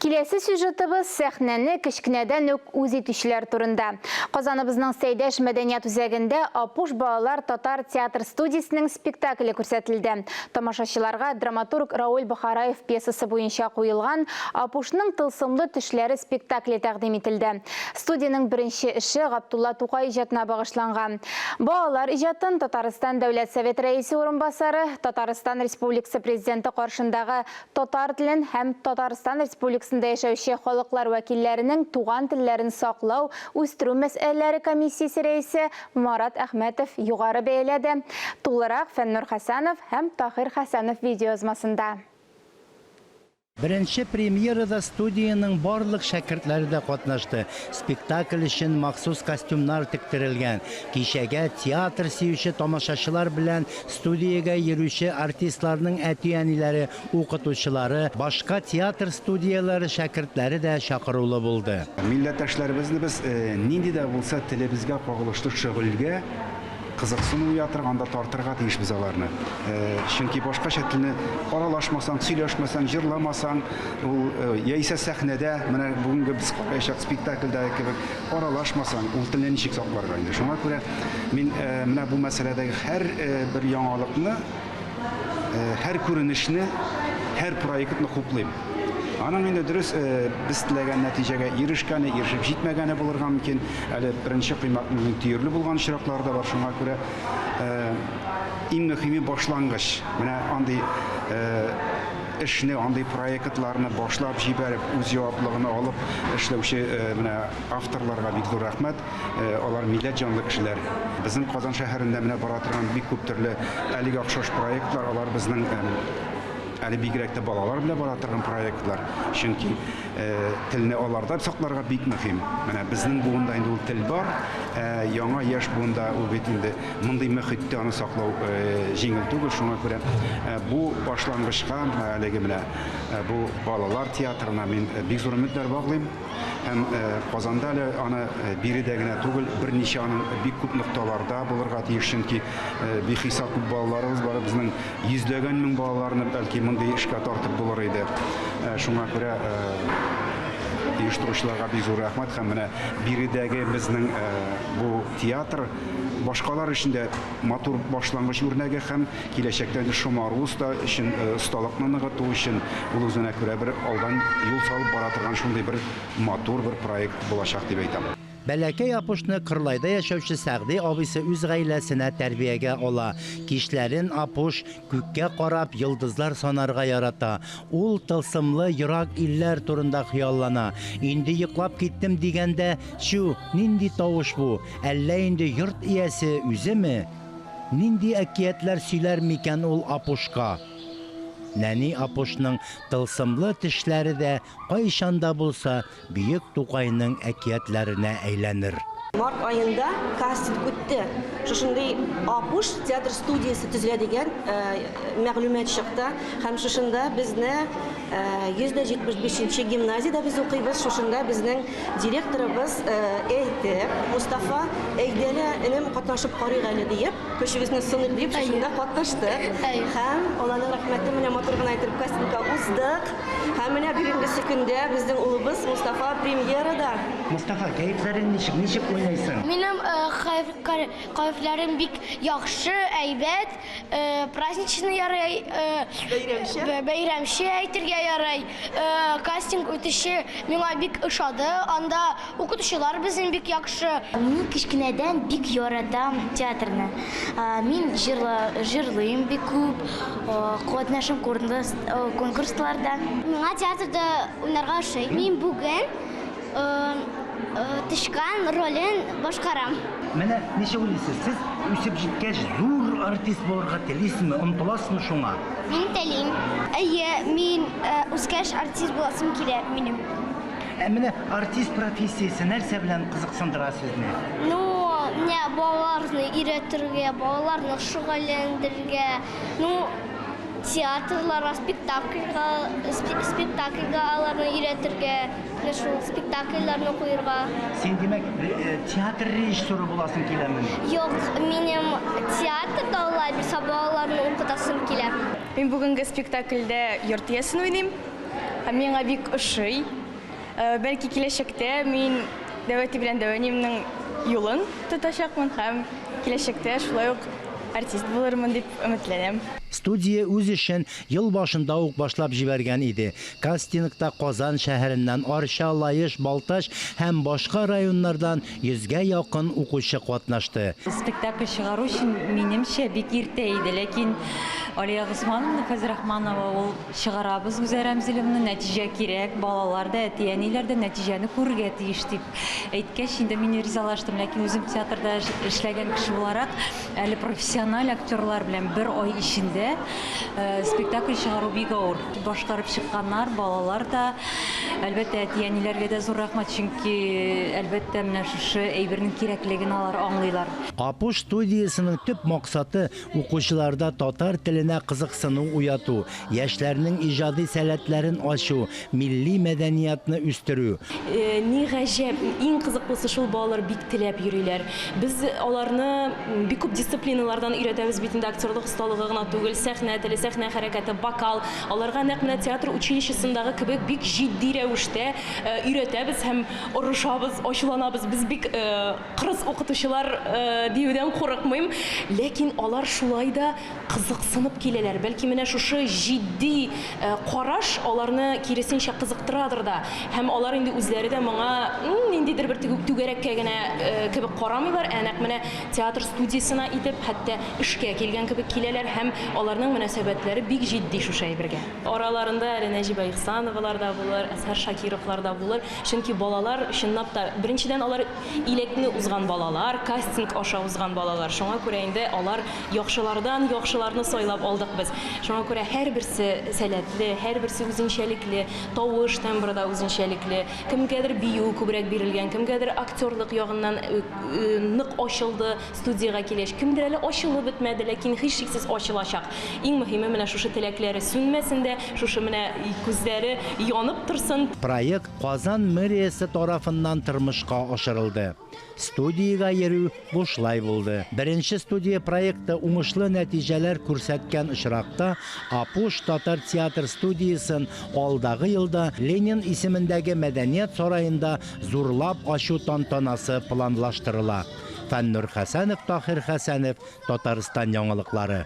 Киләсе сюжетыбыз сәхнәне кечкенәдән үк үз итүчеләр турында. Казаныбызның Сәйдәш мәдәният үзәгендә Апуш балалар татар театр студиясенең спектакле күрсәтелде. Тамашачыларга драматург Рауль Бохараев пьесасы буенча куелган Апушның тылсымлы төшләре спектакле тәкъдим ителде. Студиянең беренче эше Габдулла Тукай иҗатына багышланган. Балалар иҗатын Татарстан Дәүләт Советы Рәисе урынбасары, Татарстан Республикасы Президенты каршындагы Татар телен һәм Татарстан Республикасында яшәүче халыклар вәкилләренең туган телләрен саклау, үстерү мәсьәләләре комиссиясе рәисе Марат Әхмәтов югары бәяләде. Тулырак Фәннур Хәсәнов һәм Таһир Хәсәнов видеоязмасында. Беренче премьерада студиянең барлык шәкертләре дә катнашты. Спектакль өчен махсус костюмнар тектерелгән. Кичәгә театр сөюче тамашачылар белән Студиягә йөрүче артистларның әти-әниләре, укытучылары, башка театр студияләре шәкертләре дә чакырулы булды. Милләттәшләребезне без нинди дә булса телебезгә кагылышлы шөгыльгә кызыксыну уятырга, анда тартырга тиешбез аларны. Чөнки башкача телне аралашмасаң, сөйләшмәсәң, җырламасаң, ул яисә сәхнәдә, менә бүгенге без караячак спектакльдәге кебек, аралашмасаң, ул телне ничек сакларга инде? Шуңа күрә мин менә бу мәсьәләдәге һәр бер яңалыкны, һәр күренешне, һәр проектны хуплыйм. Аның инде дөрес, без теләгән нәтиҗәгә ирешкәне, ирешеп җитмәгәне булырга мөмкин. Әле беренче коймакның төерле булган очраклары да бар. Шуңа күрә иң мөһиме башлангыч. Менә андый эшне, андый проектларны башлап җибәреп, үз җаваплыгына алып эшләүче менә авторларга бик зур рәхмәт. Алар милләт җанлы кешеләр. Безнең Казан шәһәрендә менә бара торган бик күп төрле әлегә охшаш проектлар, алар безнең әле бигрәк тә балалар белән бара торган проектлар. Чөнки телне аларда сакларга бик мөһим. Менә безнең буында инде ул тел бар, ә яңа яшь буында ул бит инде мондый мөхиттә аны саклау җиңел түгел. Шуңа күрә бу башлангычка, әлеге менә бу балалар театрына мин бик зур өметләр баглыйм. Һәм Казанда әле аны биредә генә түгел, берничә аның бик күп нокталарда булырга тиеш, чөнки бихисап күп балаларыбыз бар, безнең йөзләгән мең балаларны бәлки мондый эшкә тартып булыр иде. Шуңа күрә оештыручыларга бик зур рәхмәт һәм менә биредәге безнең бу театр башкалар өчен дә матур башлангыч үрнәге һәм киләчәктә инде шомару оста өчен, осталыкны ныгыту өчен ул үзенә күрә бер алдан юл салып бара торган шундый бер матур бер проект булачак дип әйтәм. Бәләкәй Апушны Кырлайда яшәүче Сәгъди абыйсы үз гаиләсенә тәрбиягә ала. Кичләрен Апуш, күккә карап, йолдызлар санарга ярата. Ул тылсымлы ерак илләр турында хыяллана. Инде йоклап киттем дигәндә, чү, нинди тавыш бу? Әллә инде йорт иясе үземе? Нинди әкиятләр сөйләр микән ул Апушка? Нәни Апушның тылсымлы тешләре дә кайчан да булса бөек Тукайның әкиятләренә әйләнер. Март аенда кастинг үтте. Шушындый Апуш театр студиясе төзелә дигән мәгълүмат чыкты. Һәм шушында безне 175 нче гимназиядә без укыйбыз. Шушында безнең директорыбыз әйтте, Мостафа, әйдә әле, энем, катнашып карыйк әле, диеп, көчебезне сыныйк диеп, шушында катнаштык. Һәм Алланың рәхмәте, менә матур гына итеп кастингка уздык. Һәм менә бүгенгесе көндә безнең улыбыз Мостафа премьерада. Мостафа, кәефләрең ничек? Ничек уйныйсың? Минем кәефләрем бик яхшы, әйбәт. Праздничный ярый, бәйрәмчә, бәйрәмчә әйтергә ярый. Кастинг үтеше миңа бик ошады. Анда укытучылар безнең бик яхшы. Мин кечкенәдән бик яратам театрны. Мин җырлыйм бик күп, катнашам конкурсларда. Миңа театрда уйнарга ошый. Мин бүген Тычкан ролен башкарам. Менә ничек уйлыйсыз, сез үсеп җиткәч зур артист булырга телисезме, омтыласызмы шуңа? Мин телим. Әйе, мин үскәч артист буласым килә минем. Ә менә артист профессиясе нәрсә белән кызыксындыра сезне? Ну, менә балаларны өйрәтергә, балаларны шөгыльләндерергә, ну, театрларга, спектакльгә, спектакльгә аларны өйрәтергә. Менә шул спектакльләрне куерга. Син, димәк, театр режиссеры буласың киләмени? Юк, минем театрда алай булса балаларны укытасым килә. Мин бүгенге спектакльдә йорт иясен уйныйм. Һәм миңа бик ошый. Бәлки киләчәктә мин Дәү әти белән дәү әниемнең юлын тотачакмын һәм киләчәктә шулай ук артист булырмын дип өметләнәм. Студия үз эшен ел башында ук башлап җибәргән иде. Кастингта Казан шәһәреннән, Арча, Лаеш, Балтач һәм башка районнардан йөзгә якын укучы катнашты. Спектакль чыгару өчен, минемчә, бик иртә иде. Ләкин Алия Госмановна Фәйзрахманова ул чыгарабыз Гүзәл Рәмзилевна, нәтиҗә кирәк, балалар да, әти-әниләр дә нәтиҗәне күрергә тиеш дип әйткәч, инде мин ризалаштым. Ләкин үзем театрда эшләгән кеше буларак, Әле профессиональ актерлар белән бер ай эчендә спектакль чыгару бик авыр. Башкарып чыкканнар, балалар да, әлбәттә, әти-әниләргә дә зур рәхмәт, чөнки, әлбәттә, менә шушы әйбернең кирәклеген алар аңлыйлар. Апуш студиясенең төп максаты, укучыларда татар теленә кызыксыну уяту, яшьләрнең иҗади сәләтләрен ачу, милли мәдәниятны үстерү. Ни гаҗәп, иң кызыклысы шул, балалар бик теләп йөриләр. Без аларны бик күп дисциплиналардан өйрәтәбез бит инде, актерлык осталыгы гына түгел, сәхнә теле, сәхнә хәрәкәте, вокал. Аларга нәкъ менә театр училищесындагы кебек бик җитди рәвештә өйрәтәбез һәм орышабыз, ачуланабыз. Без бик кырыс укытучылар диюдән курыкмыйм. Ләкин алар шулай да кызыксынып киләләр. Бәлки менә шушы җитди караш аларны киресенчә кызыктырадыр да. Һәм алар инде үзләре дә моңа ниндидер бер түгәрәккә генә кебек карамыйлар, ә нәкъ менә театр студиясенә итеп, хәтта эшкә килгән кебек киләләр һәм аларның мөнәсәбәтләре бик җитди шушы әйбергә. Араларында әле Нәҗибә Ихсановалар да булыр, Әзһәр Шакировлар да булыр. Чөнки балалар, чынлап та, беренчедән, алар иләкне узган балалар, кастинг аша узган балалар. Шуңа күрә инде алар Яхшылардан яхшыларны сайлап алдык без. Шуңа күрә һәрберсе сәләтле, һәрберсе үзенчәлекле, тавыш тембры да үзенчәлекле. Кемгәдер бию күбрәк бирелгән, кемгәдер актерлык ягыннан нык ачылды студиягә килгәч, кемдер әле ачылып бетмәде, ләкин һичшиксез ачылачак. Иң мөһиме менә шушы теләкләре сүнмәсен дә, шушы менә күзләре янып торсын. Проект Казан мэриясе тарафыннан тормышка ашырылды. Студиягә йөрү бушлай булды. Беренче студия проекты уңышлы нәтиҗәләр күрсәткән очракта, Апуш татар театр студиясен алдагы елда Ленин исемендәге Мәдәният сараенда зурлап ачу тантанасы планлаштырыла. Фәннур Хәсәнов, Таһир Хәсәнов, Татарстан яңалыклары.